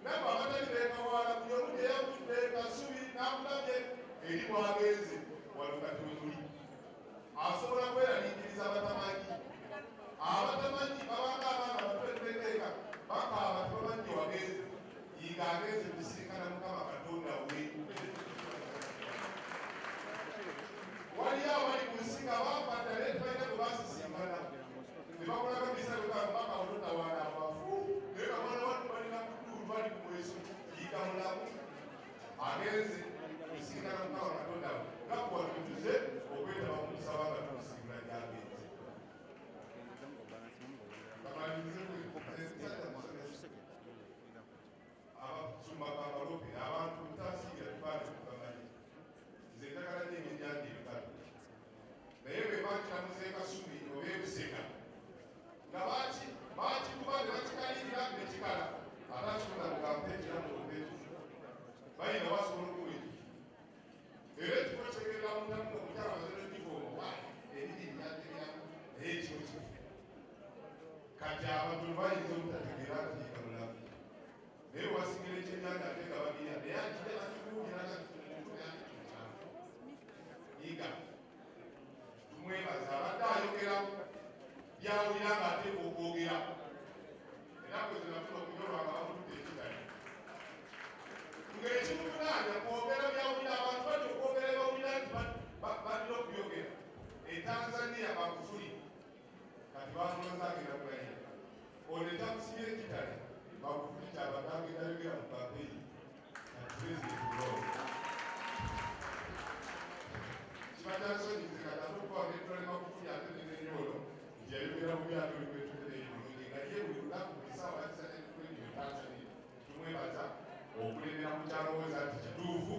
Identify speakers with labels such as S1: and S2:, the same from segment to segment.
S1: Nammwe abatali b'e Kawaala, buli omu gye yavudde, Kasubi n'akulabye eri bw'agenze wano kati we muli. Asobola kweraliikiriza abatamanyi. Abatamanyi babanga abaana abato betulekeeka bakaaba tebamanyi gye wagenze. Yiga agenze kusisinkana Mukama Katonda we. Waliyo abali ku nsi nga baafa dda naye tebalina gwe baasisinkana. Ne bakola kabisa bwe mpaka ototawaana abafu. Naye nga mwana wattu balina kuduulu bali ku mweso. Yiga mulamu agenze kusisinkana Mukama Katonda we. Nga ku wano bwe tuzze okwetaba mu kusaba nga tumusiibula gy'agenze. Kamalirize musajja musomesa. Abasumba babalope abantu mutasiiga tubaana tubamanyi. Nze njagala nnyo ebyennyanja ebikalu. Naye bwe bakiramuza e Kasubi oba e Busega nga bakikuba ne bakikalirira ne kikala ate akikola mugambe ekiramu oba ekifo. Bayina basobola okuwa ekifo. Era ekifo kyegerera munda omukyala amaze n'ogivooma waayi ebiri ebyanjebyamu naye ekifo kifo. Kati abantu bayinza obutategeera nti Yiga mulamu. Naye wasigala ekyennyanja ate nga bagirya naye akirya bakikuwulira nga muntu yakitukyalo. Yiga tumwebaza abadde ayogera byawulira ng'ateekwa okwogera. Ennaku ezo nafuna okunyolwa nga bamututte ekitali. Ng'ekimuvunaanya kwogera byawulira abantu batya okwogera bawulira nti balina okubyogera. E Tanzania Magufuli kati bamuloza agenda kulayira. Ono ekyamusibye ekitale Magufuli kyabadde agenda ayogera mu kampeyini kati pulezidenti mulonde. Kiba kya nsonyi nze kati ate okuba netulale Magufuli ate nenenya ono nti yayogera bubi ate oli gwetutereyo bulungi nga ye buli lunaku buli ssaawa yakisa ne ku radio e Tanzania. Tumwebaza okulemera ku kyalowooza nti kituufu.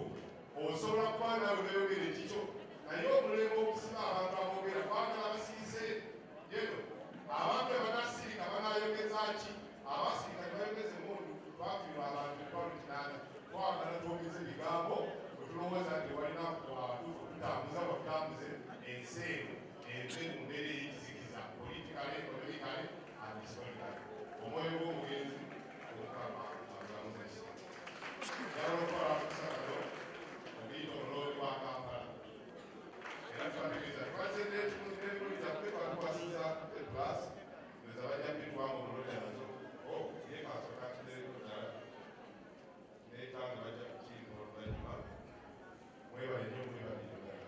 S1: Osobola kuba naawe noyogera ekikyo naye omulembe ogusinga abantu aboogera kwagala basirise yeno abantu abanasirika banayogeza ki abasirika tebayogeza emundu twafiirwa abantu 800,000 twagala twogeze ebigambo bwe tulowooza nti walina abatuufu tutambuza batutambuze ensi eno eve mu mbeera ey'ekizikiza politically, economically and historically. Omwoyo gw'omugenzi Omukama amulamuze. Njagala okutwala akakisa kano okuyita omuloodi wa Kampala. Era tubategeeza twazze n'ebimuli byaffe twatukwasiza A plus ndowooza bajja bituwanga omuloodi nazo. Oh, ye kasooka akidereko ddala n'etanga bajja kukiyimba oluvannyuma. Mwebale nnyo mwebalire ddala.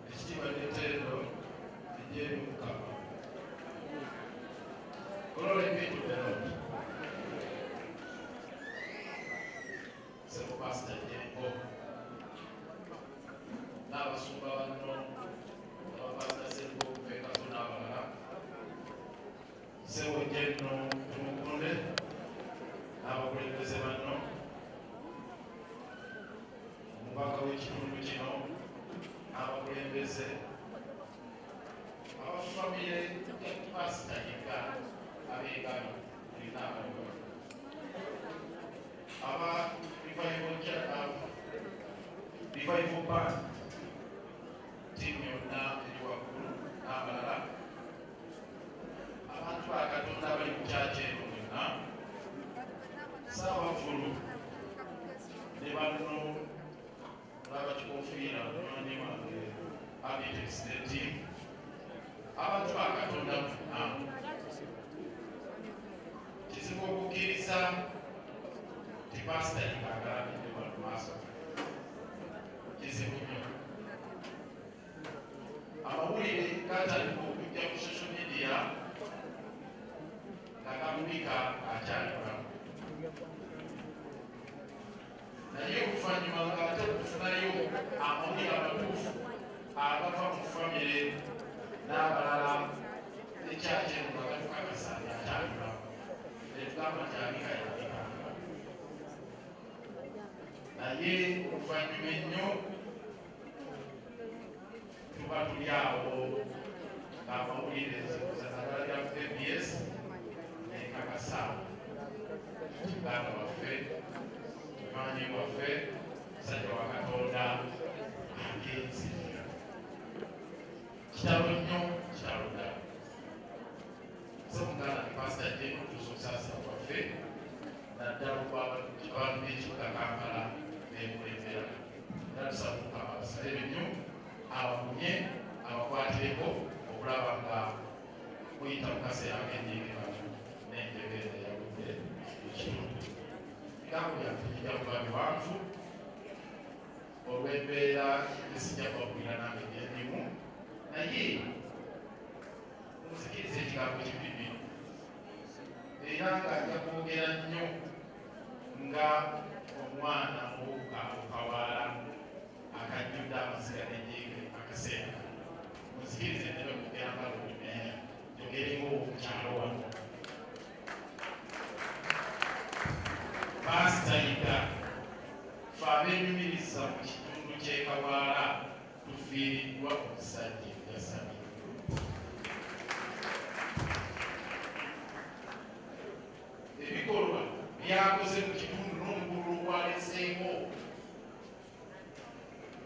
S2: Ekitiibwa n'ettendo bijje eri Mukama. Glory be to the Lord. Sebo Pastor Jengo n'abasumba banno abapasita Sebo Fekaso n'abalala, Sebo Jenno Tumukunde n'abakulembeze banno, omubaka w'ekitundu kino n'abakulembeze abafamire ya Pasita Yiga ab'Engabi mulina abaliwo aba Revival Revival Band ttiimu yonna eri waggulu n'abalala abantu ba Katonda abali mu kyaki eno mwenna, Ssaabavvulu ne banno laba kikofiira munywanyi wange Abitex ne ttiimu, abantu ba Katonda mwenna. Kizibu okukkiriza nti Pasita Yiga agalamidde wano maaso, kizibu nnyo. gatandika okujja ku social media nga gamubika akyali mulamu, naye oluvannyuma ng'ate okufunayo amawulire amatuufu agava mu famire n'abalala ekyakino nga gatukakasa nti akyali mulamu, netugamba nti abika yabika. Naye oluvannyuma ennyo tuba tuli awo ng'amawulire naddala bya ABS nekakasa muganda waffe, munywanyi waffe, musajja wa Katonda agenze. Kitalo nnyo, kitalo ddala. So muganda ni Pasita Jane, okutuusa okusaasira kwaffe naddala abantu b'ekibuga Kampala bekulembera, era tusaba Omukama abasalire nnyo, abagumye, abakwatireko okulaba nga muyita mu kaseera ak'ennyingi kano n'enjegere eyagudde mu kitundu. Ebigambo byaffe bijja kuba biwanvu olw'embeera esijja kubabulira nange gyendimu, naye munzikiriza ekigambo kibibi era nga nja kwogera nnyo nga omwana ow'okawaala akajjudde amaziga n'enjiige akaseera. Munzikirize nneme kwogera nga Lord Mayor, njogere ng'ow'omukyalo wano. Pasita Yiga, ffe abeenyumiriza mu kitundu ky'e Kawaala tufiiriddwa omusajja enjasami. Ebikolwa byakoze mu kitundu n'omukululo gwaleseeko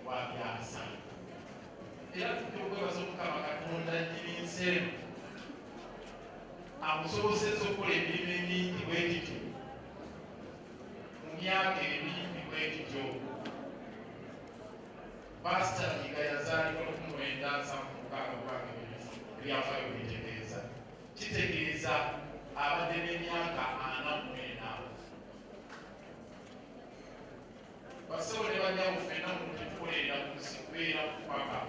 S2: gwa byasa, era tujja okwebaza Omukama Katonda nnyini nsi eno amusobosezza okukola emirimu emingi bwe gityo mu myaka emimpi bwe gityo. Pasita Yiga yazaalibwa 1976, kubanga ebyafaayo bitegeeza kitegeeza abadde n'emyaka 44. Bassebo ne bannyabo, ffenna muno tetukolerera ku nsi kubeera kupaka,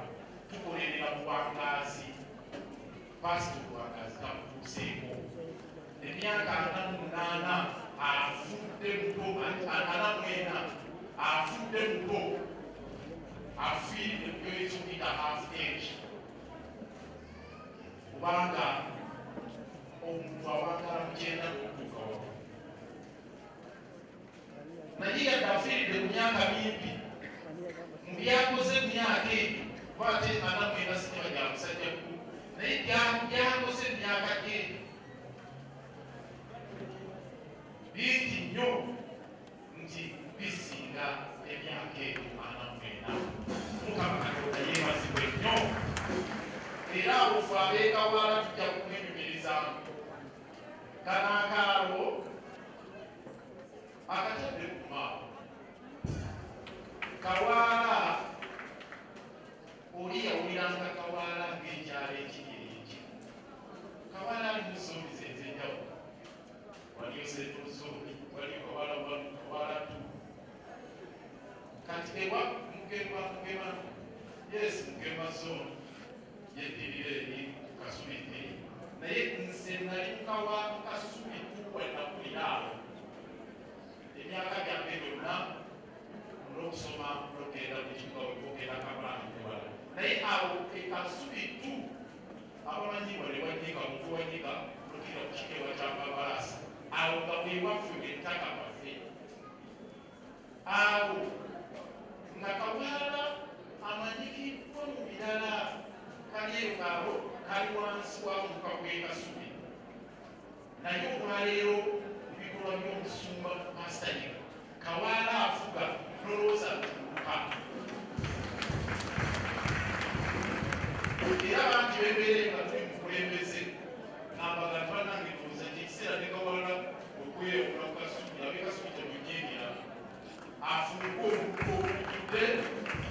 S2: tukolerera buwangaazi. Pasita obuwangaazi tabutuuseeko. Emyaka 48 afudde muto, 44 afudde muto, afiiridde mu kyoyinza half age, kubanga omuntu awangala mu 90 n'okutuuka waggulu. Naye yadde afiiridde ku myaka mimpi, mu byakoze mu myaka egyo, kuba ate 44 sinaba gya musajja mukulu, naye byakoze mu myaka gye bingi nnyo nti bisinga emyaka egyo 44. Mukama Katonda yeebazibwe nnyo. Era abo ffe abeekawaala tujja kumwenyumirizaamu. Kano akaalo akatadde ku maapu Kawaala, oli yawuliranga Kawaala ng'ekyalo ekiri eki. Kawaala ali mu zones ez'enjawulo, waliyo Central Zone, waliyo Kawaala 1, Kawaala 2. Kati ewa Mugema, Mugema, yes, Mugema Zone yeddirira eri Kasubi 3, naye nze nali mukawa Kasubi 2 wenakulira awo emyaka gyange gyonna n'okusoma n'okugenda mu kibuga wekogenda Kampala newala. Naye awo e Kasubi 2, abamanyi wale wanyika omuvu wanyika nokira ku kikewa kya Babalasa, awo nga bwewaffe bwettaka bwaffe awo nga Kawaala amanyikiddwa mu birala kali eyo kali wansi wa muluka gw'e Kasubi. Naye olwaleero ebikolwa by'omusumba Pasita Yiga, Kawaala afuga nolowooza nti muluka, era bangi bembeere nga tuli mukulembeze nambaga nti bannange, ndowooza nti ekiseera ne Kawaala okweyawula ku Kasubi, ab'e Kasubi temunyiigira, afuuke omuluka ogujjudde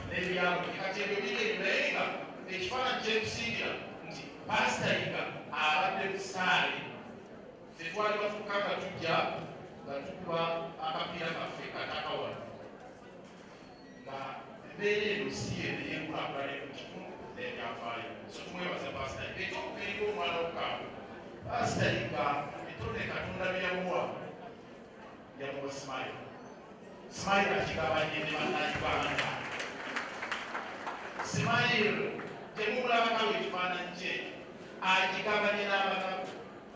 S2: n'ebyalo. Kati ebyo biri ebyo, naye nga ekifaananyi kyetusiigira nti Pasita Yiga abadde musaale. Tetwali bafuuka nga tujja nga tukuba akapiira kaffe kataka wano nga embeera eno si eno ey'enkulaakulana mu kitundu n'ebyalo. Ebyafaayo. So tumwebaza Pasita Yiga. Ekyokubiri, ng'omwana w'okukaabo, Pasita Yiga ebitonde Katonda bye yamuwa, yamuwa smile. Smile akigabanye ne Bannayuganda. Smile temumulabakawo ekifaananyi kye, akigabanye n'abanaku,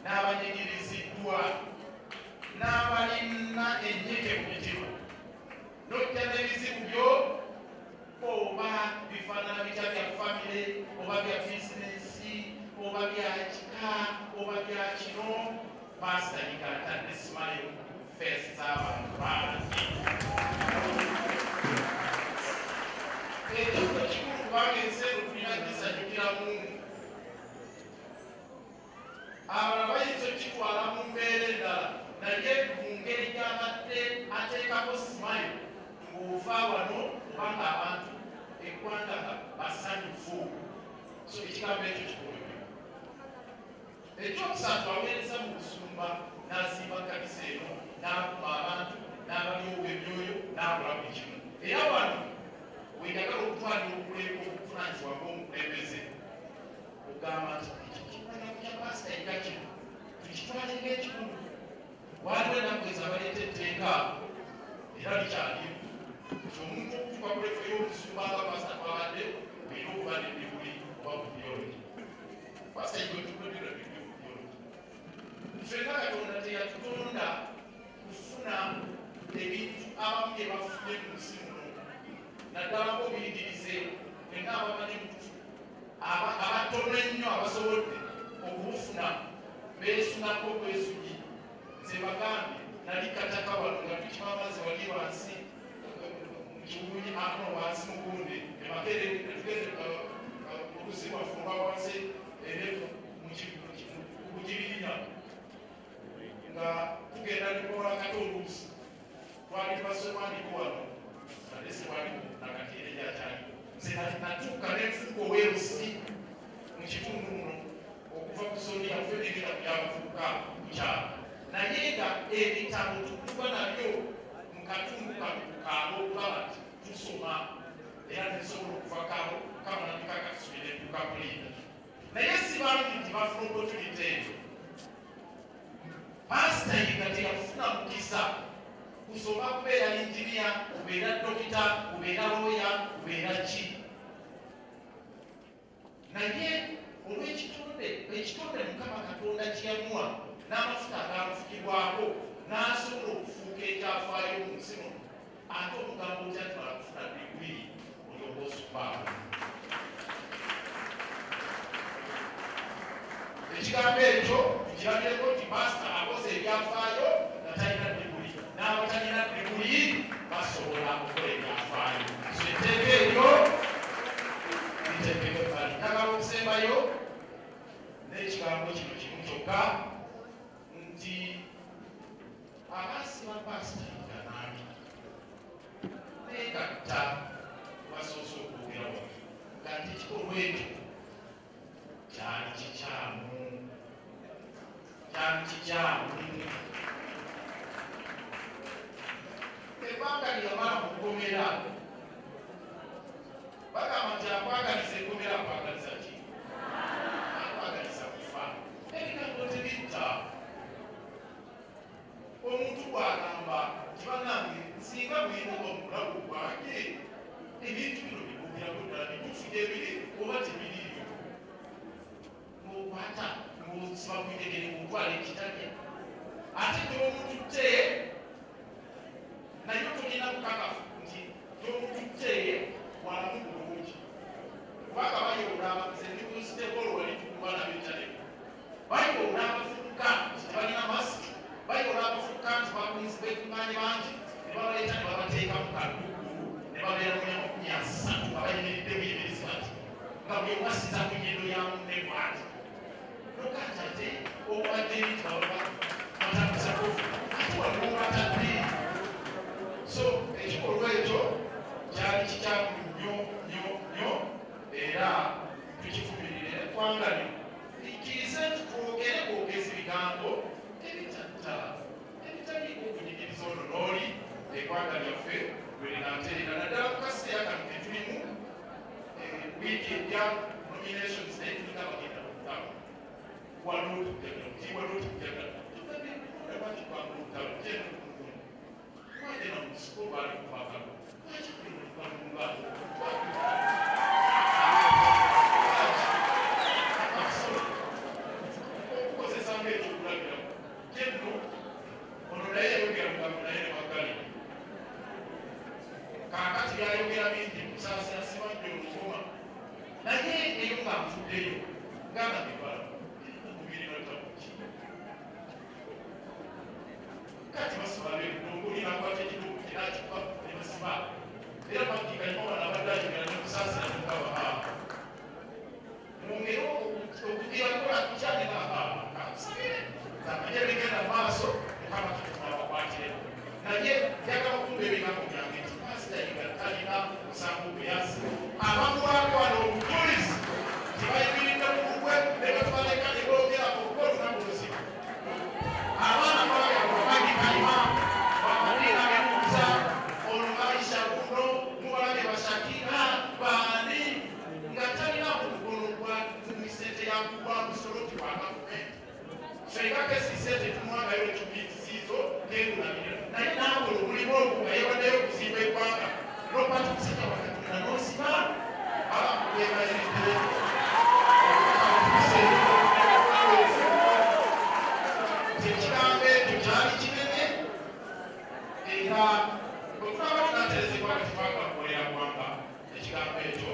S2: n'abanyigiriziddwa, n'abalina ennyike mu mitima. Nojja n'ebizibu byo, oba bifaanana bitya, bya famire oba bya bizinesi oba bya kika oba bya kino, Pasita Yiga atadde smile face z'abantu bangi. Ekyo kikulu, kubanga ensi eno tulina gisanyukiramu. Abalala bayinza okukitwala mu mbeera endala, naye mu ngeri gy'abadde ateekako smile ng'ova wano, obanga abantu eggwanga nga basanyufu. So ekigambo ekyo kikulu nnyo. Ekyokusatu, aweereza mu busumba, n'azimba kanisa eno, n'akuma abantu, n'abalyowa emyoyo, n'akola buli kimu. Era wano wenjagala okutwalira obuvunanyizibwa bw'omukulembeze, ogamba nti ekyo kifaananyi kya Pasita Yiga kino tukitwale ng'ekikulu. Waliwo ennaku ezo abaleeta etteeka, era likyaliyo, nti omuntu okutuuka ku level y'omusumba nga pasita twabadde, olina okuba n'ediguli oba ku theology. Pasita Yiga otukulira degree ku theology. Ffenna Katonda teyatutonda kufuna ebintu abamu bye bafunye mu nsi muno, naddala ng'obuyigirize. Ffenna abamanyi mutufu, abatono ennyo abasobodde okubufuna beesunako obwesunyi. Nze bagambye, nali kataka wano nga tukima amazzi wali wansi mukiwunyi ano wansi mugunde emakere, netugende oluzi lwaffe olwa wansi ere kugirinya nga tugenda nekola kati oluusi twali tubasomandiko wano ate sewaliwo nakati era gyakyaliwo. Nze natuuka nenfuuka owerusi mu kitundu muno okuva ku zoni yaffe negenda ku byabavubuka ku kyalo, naye nga ebitabo tukuba nabyo mu katundu kano ku kaalo okulaba nti tusoma, era nesobola okuva kaalo kamanamika katusubire entuuka kulinda. Naye si bangi nti bafuna opportunity eyo. Pasita Yiga teyafuna mukisa kusoma kubeera inginiya, kubeera dokita, kubeera looya, kubeera ki, naye olw'ekitonde, ekitonde Mukama Katonda kyeyamuwa n'amafuta agamufukibwako, n'asobola okufuuka ekyafaayo mu nsi muno. Ate omugamba otya nti mala kufuna diguli olyoka osumba? Ekigambo ekyo tukirabireko nti pasita akoze ebyafaayo nga talina diguli, n'abatalina diguli basobola okukola ebyafaayo. So etteeka eryo liteekeko ebbali. Njagala okusembayo n'ekigambo kino kimu kyokka, nti abaasiba Pasita Yiga nange negatta basoose okwogera wano nga nti ekikolwa ekyo kyali kikyamu, kyali kikyamu. Ebbanga lyeyamala mu kkomera, bagamba nti akwagaliza ekkomera, akwagaliza ki? Akwagaliza kufa. Ebigambo tebitta. Omuntu bw'agamba nti bannange, singa buyina oba mu bulamu bwange ebintu bino biboogerako ddala bituufu gyebiri oba tebiriiyo, ng'okwata ng'osiba ku njegere ng'otwala ekitalya, ate gy'omututte naye tolina bukakafu nti gy'omututte walamu bulungi, kubanga bayoola. Nze ndi ku nsitebolo, wali tukuba nabyo ekyaleko, bayoola abavubuka nti tebalina masiki, bayoola abavubuka nti bakunzi bekuŋŋaanye bangi, ne babaleeta ne babateeka mu kaduukulu ne babeera mu 30 nga bayimiridde buyimirizi bati, nga buli omu asiza ku nnyindo ya munne bw'ati. Nokati ate obadde nti baba batambuza kofi, ate waliwo batadde. So ekikolwa ekyo kyali kikyamu nnyo nnyo nnyo, era tukivumirire. Eggwanga lino likkirize nti twogere bwogezi bigambo ebitatta, ebitaliiko okunyigiriza ono n'oli. Eggwanga lyaffe lwe linaatereera, naddala ku kaseera kano ke tulimu, wiiki ejja. Nominations, naye tulinga bagenda mu lutalo. Waliwo tujagala ki? Waliwo tujagala lwaki twanga olutalo? Twagenda mu nsiko, baali kubagalo. Lwaki tugenda? Okukozesa ngaekyokulabirako kyenno, ono naye yayogera mugambo naye ne bagali. Kaakati byayogera bingi, kusaasira sibajja olukoma, naye eyo nga nfuddeyo gamba nebala mubiri natabuki. Kati basiba bebudongo, olinakwata ekidongo kinakipa ne basiba, era bakikanyuma bano abadde ayogera nekusaasira mukaba mwongere okugira kola kukyane kansabire amanye ebigenda mu maaso. Mukama Katonda bakwatireko, naye njagala okumba ebigambo byange nti Pasita Yiga talina musango gwe yazza. Abamuwaako wano obujulizi tibayimiridde mu lukwe ne batubaleka ne boogera okuba olunaku luzibu. Abaana balabye kalima bamadiina bebuuza ono Aisha buno mubalabye bashakira baani nga talina mukono gwa sente yakugwa musolo ti wa gavumenti. Fenga kesise tetumwagayo ekibitiziizo tengulabira, naye naakola omulimu ogwo nga yewaddeyo okuzimba eggwanga nokwata omusajja wa Katonda n'osiba abakubegayiridde. Ekigambo ekyo kyali kinene, era bwe tunaaba tunatereza eggwanga, tetwagala kukolera ggwanga. Ekigambo ekyo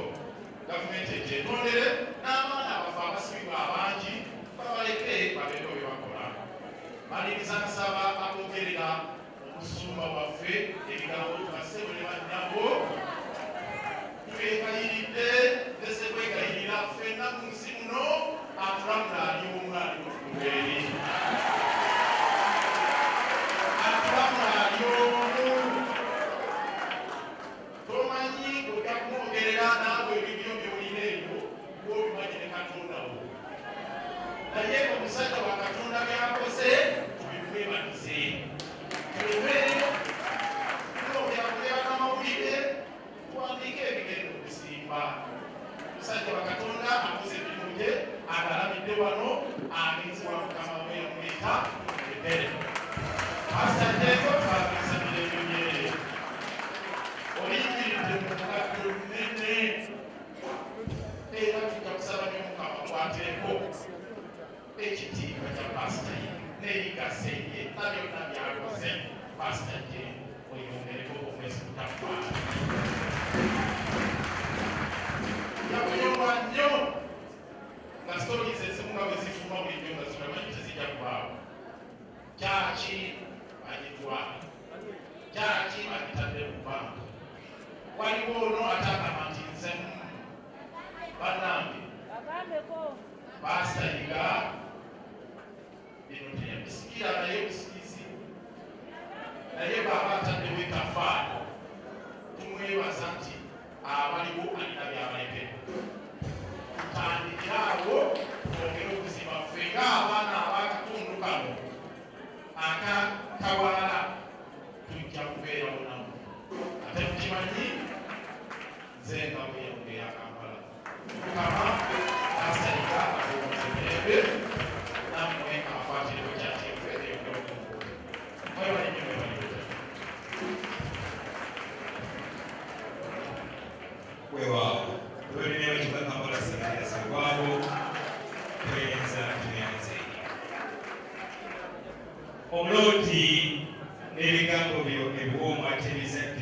S2: gavumenti ekyetondere, n'abaana abafe abasibibwa abangi babaleke babeeko bye bakola. Maliriza nsaba aboogerera omusumba waffe ebigambo. Bassebo ne bannyabo, twegayiridde, ndese kwegayirira ffenna mu nsi muno atulamula ali omu, ali mutukubeeri atulamula ali omu. Tomanyi ojja kumwogerera naawe ebibyo byolina ebyo gwobimanyi ne Katonda wo, naye omusajja wa Katonda byakoze tubimwebagize. Tuleme twogera kuleba n'amawulire, tuwandiike ebigenda okusimba. Omusajja wa Katonda akoze emirimu gye, agalamidde wano, agenzi wa Mukama we yamuyita ebere. Pasita Jeko, twagiriza mirembe myerere, oliyimiridde mu mukadde lunene, era tujja kusaba ne Mukama kwateeko ekitiibwa kya Pasita ye n'erigase ye na byonna byakoze. Pasita Jengo, oyongereko omwezi gutaggwayo. Yakunyolwa nnyo nga stories ezimu nga bwe zifuluma bulijjo nga zitamanyi tezijja kubaawo. Kyaki bagitwala, kyaki bagitadde mu banka, waliwo ono ate agamba nti nze bannange. Pasita Yiga bino teyabisikira naye busikizi, naye bw'aba ataddewo etafaali, tumwebaza nti abaliwo alina byabalekera. Tutandikire awo twongere okuzimba ffe ng'abaana ab'akatundu kano aka Kawaala, tujja kubeerawo nammwe. Ate mukimanyi nze nga bwe ya Kampala. Mukama Pasita Yiga akuwummuze mirembe, nammwe akwatireko kyakyefe eyongere okunkuuma. Mwebale nnyo, mwebale ddala.
S3: Weewaawo, tubeerera bakika Kampala Seminary Ssewaabo, tweyanza, tweyanze. Omuloodi n'ebigambo byo ebiwoomu ate bizadde.